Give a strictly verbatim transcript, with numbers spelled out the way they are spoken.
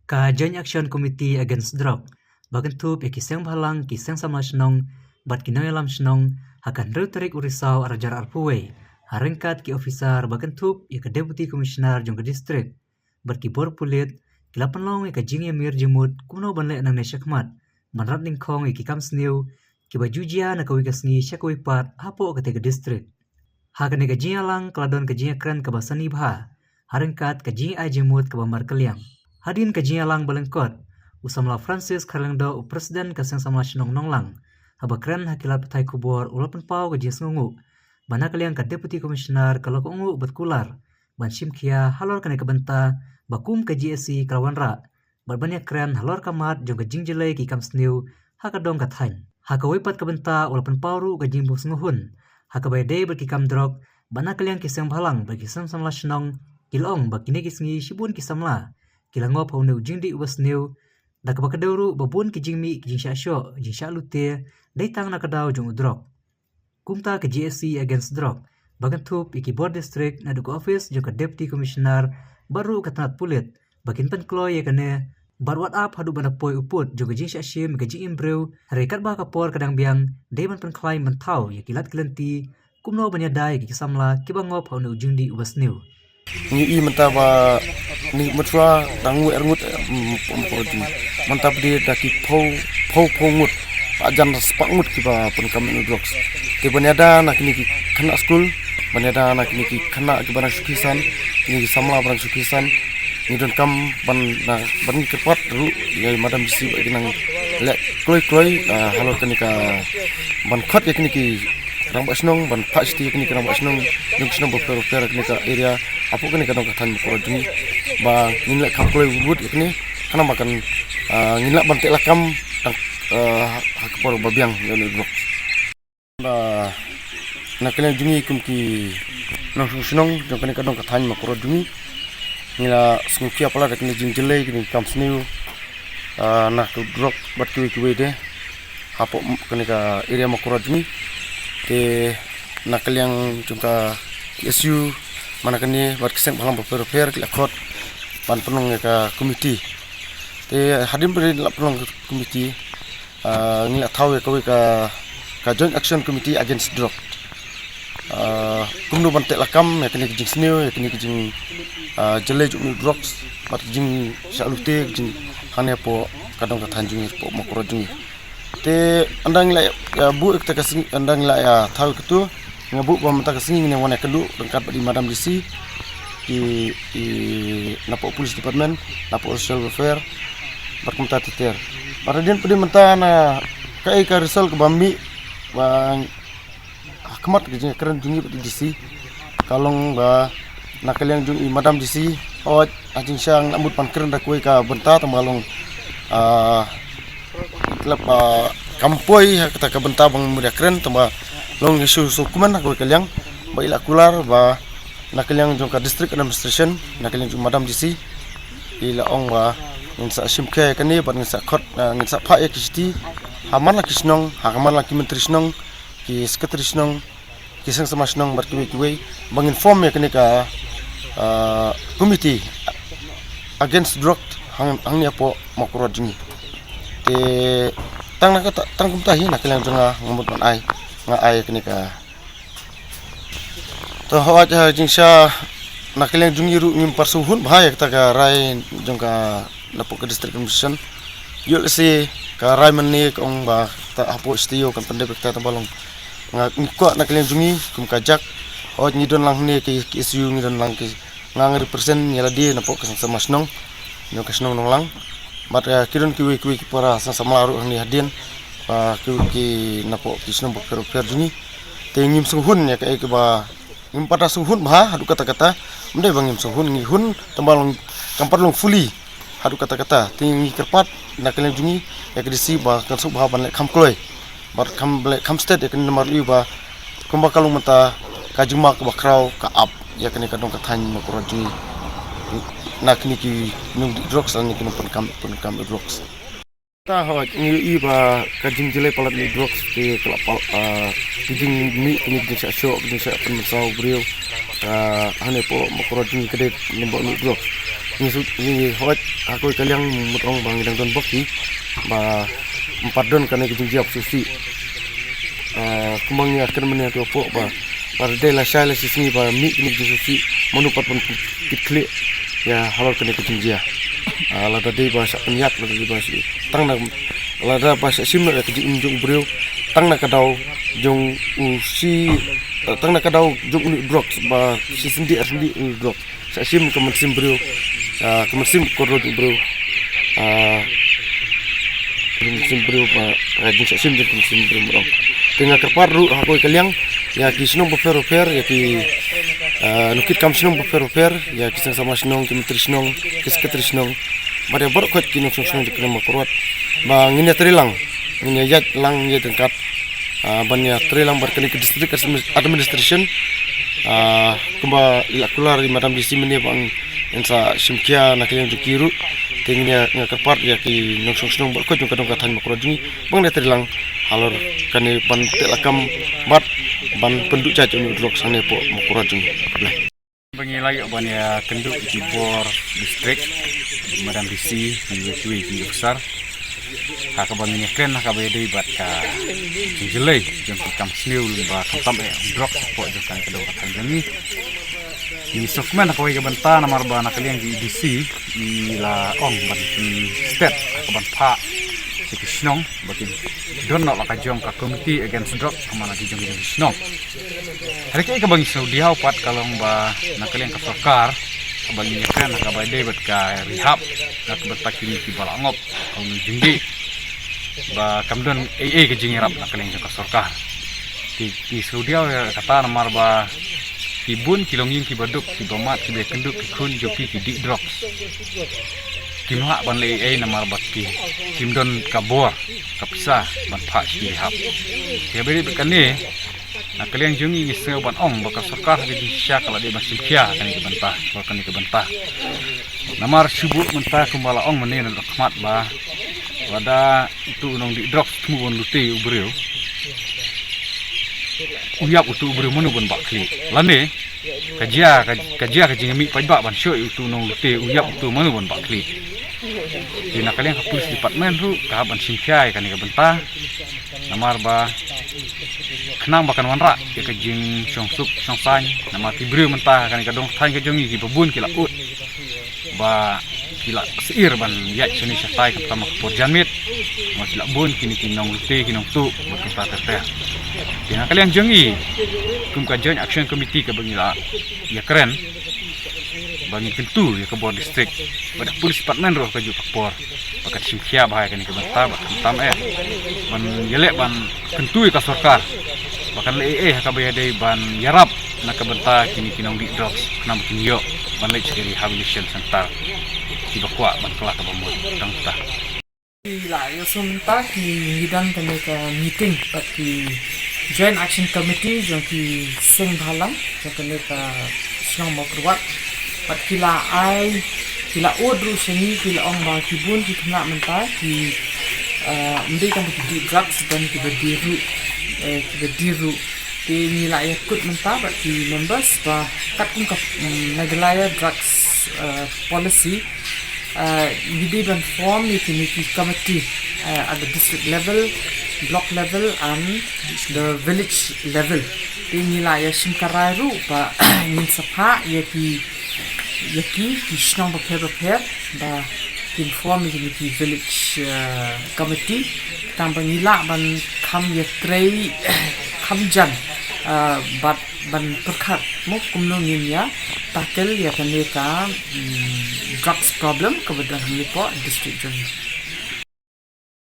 Ka Joint Action Committee Against Drug ba kynthup ïa ki seng bhalang, ki seng samla shnong bad ki nongïalam shnong ha ka hynriew tarik u Risaw arhajar arphew wei, ha ryngkat ki officer ba kynthup ïa ka Deputy Commissioner jong ka district bad ki bor pulit, ki la pynlong ïa ka jingïamir jingmut kumno ban leh nangne shakhmat ban rat nyngkhong ïa ki kam sniew kiba ju jia na kawei ka sngi sha kawei pat hapoh katei ka district. Ha kane ka jingïalang ka la don ka jingïakren kaba sani bha ha ryngkat ka jingai jingmut kaba markylliang. Hadien ka jingïalang ba lyngkot, u samla Francis Kharlyngdoh, u president ka seng samla shnong Nonglang, haba kren ha ki lad pathai khubor, u la pynpaw ka jingsngewnguh ba na ka liang ka Deputy Commissioner ka la kohnguh bad kular ban shim khia halor kane ka bynta ba kum ka G A C ka la wanrah bad ban ïakren halor ka mat jong ka jingjyllei ki kam sniew ha ka dong ka thaiñ. Ha kawei pat ka bynta u la pynpaw ruh ka jingbym sngewhun ha kaba ïadei bad ki kam drok, ba na ka liang ki seng bhalang bad ki seng samla shnong ki la ong ba kine ki sngi shibun ki samla ki la ngop ha une u jingdih uba sniew, da kaba kdew ruh ba bun ki jingmih, ki jingshah shoh, jingshah lute dei tang na ka daw jong u drok. Kumta ka G A C Against Drug ba kynthup ïa ki bor district naduh ka office jong ka Deputy Commissioner bad ruh ka tnat pulit ba kin pynkloi ïa kane, bad wat ap haduh ban da poi u pud jong ka jingshah shim ïa ka jingim briew, hynrei katba ka por ka dang biang dei ban pynkhlaiñ ban thaw ïa ki lad ki lynti kumno ban ïada ïa ki samla kiba ngop ha une u jingdih uba sniew. Ngi i mynta ba ni mynta dang ngut er ngut, mm, pom ko di. Mynta pdi da ki phew, phew, phew ngut. Hajan spah ngut kiba pynkam ïa une u drugs. Te ban ïada na kine ki khynnah skul, ban ïada na kine ki khynnah kiba nang shu pyrsan, kine ki samla ba nang shu pyrsan. Ngi donkam ban, na, ban ngi kyrpad ruh ïa i Madam D C ba ki nang leh kloi kloi, ah, halor kane ka ban khot ïa kine ki rangbah shnong, ban phah shithi ïa kine ki rangbah shnong jong ki shnong bapher bapher kine ka area, hapoh kane ka dong ka thaiñ Mawkyrwat jong ngi, ba ngin leh kham kloi wut ïa kine, khnang ba kan, ah, ngin lah ban teh lakam tang, ah, ha ka por ba biang ïa une u drok. Ba na ka liang jong ngi kum ki nongshong shnong jong kane ka dong ka thaiñ Mawkyrwat jong ngi, ngi la sngewkhia palat ïa kine jingjyllei kine ki kam sniew, ah, na ka drok bad kiwei kiwei de hapoh kane ka area Mawkyrwat jong ngi. Te na ka liang jong ka K S U, man la kane bad ki seng bhalang bapher bapher ki la khot ban pynlong ïa ka committee. Te hadien ba la pynlong ka committee, ah, ngi la thaw ïa kawei ka, ka Joint Action Committee Against Drug. Ah, kumno ban teh lakam ïa kine ki jingsniew, ïa kine ki jing, ah, jyllei jong une u drugs bad ki jingshah lute, ki jing hangne hapoh ka dong ka thaiñ jong ngi, hapoh Mawkyrwat jong ngi. Te ynda ngi la ïa buh ïa kata ka sngi, ynda ngi la ïa thaw ïa katu, nga buh ba mynta ka sngi ngin ïa wan ïakynduh ryngkat bad i Madam D C, i, i napoh Police Department, napoh Social Welfare, bad kumta ter ter. Bad hadien pat mynta na kaei ka result kaba mih ba ha khmat ka jingkren jong ngi bad i D C, ka long ba na ka liang jong i Madam D C, hooid, ha jingshisha ngam lah mut ban kren da kawei ka bynta tang ba long, ah, matlab, ah, kam poi ha kata ka bynta ba ngam lah kren, tang ba long issue sngewkmen ha kawei ka liang, ba i la kular ba na ka liang jong ka district administration, na ka liang jong Madam D C, i la ong ba ngin sa shim khia ïa kane bad ngin sa khot, ah, ngin sa phah ïa ki shithi ha man la ki shnong, ha man la ki myntri shnong, ki secretary shnong, ki seng samla shnong bad kiwei kiwei, ba ngin form ïa kane ka, ah, committee against drug hang, hangne hapoh Mawkyrwat jong ngi. Te tang na kata, tang kumta hi na ka liang jong nga, nga mut ban ai, nga ai ïa kane ka. To hooid, ha jingshisha na ka liang jong ngi ruh ngim pat sngewhun bha ïa kata ka rai jong ka napoh ka district administration. Ïoh lehse ka rai mynne ka ong ba kata hapoh S D O kan pyndep ïa kata, tang ba long nga, ngi kwah na ka liang jong ngi kum ka jak, hooid, ngi don lang hangne ki, ki issue, ngi don lang ki, nga, nga represent ïa lade napoh ka seng samla shnong, jong ka shnong Nonglang. Bad, eh, ki don kiwei kiwei ki para seng samla ruh hangne hadien, ah, ki, ki napoh ki shnong bapher bapher jong ngi. Te ngim sngewhun ïa kaei kaba, ngim pat da sngewhun bha haduh katta katta. Ym dei ba ngim sngewhun, ngi hun tang ba long, kam pat long fully haduh katta katta. Te ngi kyrpad na ka liang jong ngi ïa ka D C ba kan suk bha ban leh kham kloi bad kham leh kham stet ïa kane, namar ïa ba kumba ka long mynta, ka jingma kaba khraw ka ap ïa kane ka dong ka thaiñ Mawkyrwat jong ngi na kine ki nongdih drugs lane ki nongpynkam, pynkam drugs. Ta hooid, ngi ïohi ba ka jingjyllei palat ïa une u drugs te ka la pal, ah, ki jingmih, ki jingshah shoh, ki jingshah pynmynsaw briew, ah, hangne hapoh Mawkyrwat jong ngi ka dei lyngba une u drugs. Ngi suk ngi hoi ha kawei ka liang mut ong ba ngi dang don bok hi ba ym pat don kane ka jingjia shisha. Ah, kumba ngi ïa kren mynne hapoh ba ba dei la shai la shisngi ba mih kine ki jingshisha mano pat ban kit khlieh ïa halor kane ka jingjia. Ah, lada dei ba shah pynïap lada dei ba shi tang na lada ba shah shim noh ïa ka jingim jong u briew tang na ka daw jong u shi tang na ka daw jong u drugs ba shi sendih ar sendih u drugs. Shah shim ka mynsiem briew, ah, ka mynsiem kordor jong u briew, ah, ka mynsiem briew ba, ah, jingshah shim jong ka mynsiem briew mrong. Te nga kyrpad ruh ha kawei ka liang ïa ki shnong bapher bapher, ïa ki, ah, nongkitkam shnong bapher bapher, ïa ki seng samla shnong, ki myntri shnong, ki sekretari shnong, bad ïa baroh khoit ki nongshong shnong jong ka Mawkyrwat ba ngin ïa trei lang, ngin ïa ïaid lang ïaid ryngkat, ah, ban ïa trei lang bad kane ka district administration, ah, kumba i la kular i Madam D C mynne ba ngin sa shim khia na ka liang jong ki ruh. Te ngin ïa, nga kyrpad ïa ki nongshong shnong baroh khoit jong ka dong ka thaiñ Mawkyrwat jong ngi ba ngin ïa trei lang halor kane ban teh lakam bad ban pynduh jait ïa une u drugs hangne hapoh Mawkyrwat jong ngi. Khublei. Ba ngi la ïoh ban ïa kynduh ïa ki bor district, Madam D C, kiwei kiwei ki officer. Ha kaba ngin ïa kren ha kaba ïadei bad ka jingjyllei jong ki kam sniew lyngba khamtam eh drugs hapoh jong kane ka dong ka thaiñ jong ngi. Ngi sngewkmen ha kawei ka bynta namar ba na ka liang ki D C i la ong ban, hmm, stet ha ka ban phah sha ki shnong ba kin don noh la ka jong ka committee against drug ha man la ki jong ki jong ki shnong. Hynrei kaei kaba ngi sngewdiaw pat ka long ba na ka liang ka sorkar kaba ngi ïa kren ha kaba ïadei bad ka rehab na ka bynta kine kiba la ngop ha une u jingdih ba kam don ei ei ka jingïarap na ka liang jong ka sorkar. Te ngi sngewdiaw ïa kata namar ba ki bun ki longïing kiba duk kiba mad kiba ïakynduh ki khun jong ki ki dih drugs. Kim lah ban leh ei ei namar ba ki kim don ka bor ka pisa ban phah sha ki rehab. Te haba ïadei bad kane na ka liang jong ngi ngi sngew ban ong ba ka sorkar ha ka jingshisha ka la dei ban shim khia ha kane ka bynta, ha kane ka bynta. Namar shu buh mynta kumba la ong mynne na ka khmat ba lada utu u nongdih drugs u thmu ban lute ïa u briew, u ïap utu u briew mano ban bah khlieh? Lane ka jia ka, ka jia ka jingmih paidbah ban shoh ïa utu u nonglute, u ïap utu mano ban bah khlieh? Te na ka liang ka police department ruh ka hap ban shim khia ïa kane ka bynta. Namar ba khnang ba kan wanrah ïa ka jingshong suk shong saiñ, namar ki briew mynta ha kane ka dong thaiñ ka jong ngi kiba bun ki la ud ba ki la syier ban ïaid shane shatai khamtam ha ka por janmiet. Namar ki la bun kine ki nonglute ki nongtuh bad kumta ter ter. Te na ka liang jong ngi kum ka Joint Action Committee kaba ngi la ïa kren ba ngin kyntu ïa ka bor district bad ka police department ruh ha kajuh ka por ba kan shim khia bha ïa kane ka bynta bad khamtam eh ban ïaleh ban kyntu ïa ka sorkar ba kan leh ei ei ha kaba ïadei ban ïarap na ka bynta kine ki nongdih drugs khnang ba kin ïoh ban leit sha ki rehabilitation center kiba kwah ban kylla kaba mut. Tang kata. Ki la ïohsngew mynta ki ngi don kane ka meeting bad ki Joint Action Committee jong ki seng bhalang jong kane ka shnong Mawkyrwat. Bad ki la ai, ki la ud ruh sha ngi, ki la ong ba ki bun ki khynnah mynta ki, eh, ym dei tang ba ki dih drugs, don kiba die ruh, eh, kiba die ruh. Te ngi la ïakut mynta bad ki members ba katkum ka, mm, Meghalaya Drugs, eh, Policy, eh, ngi dei ban form ïa kine ki committee, eh, at the district level, block level and the village level. Te ngi la ïa shim ka rai ruh ba ngin sa phah ïa ki, ïa ki, ki shnong bapher bapher ba kin form ïa kine ki village, eh, committee. Tang ba ngi lah ban kham ïatrei kham jan, eh, bad ban pyrkhat mo kumno ngin ïa tackle ïa kane ka, mm, drugs problem kaba don hangne hapoh district jong ngi.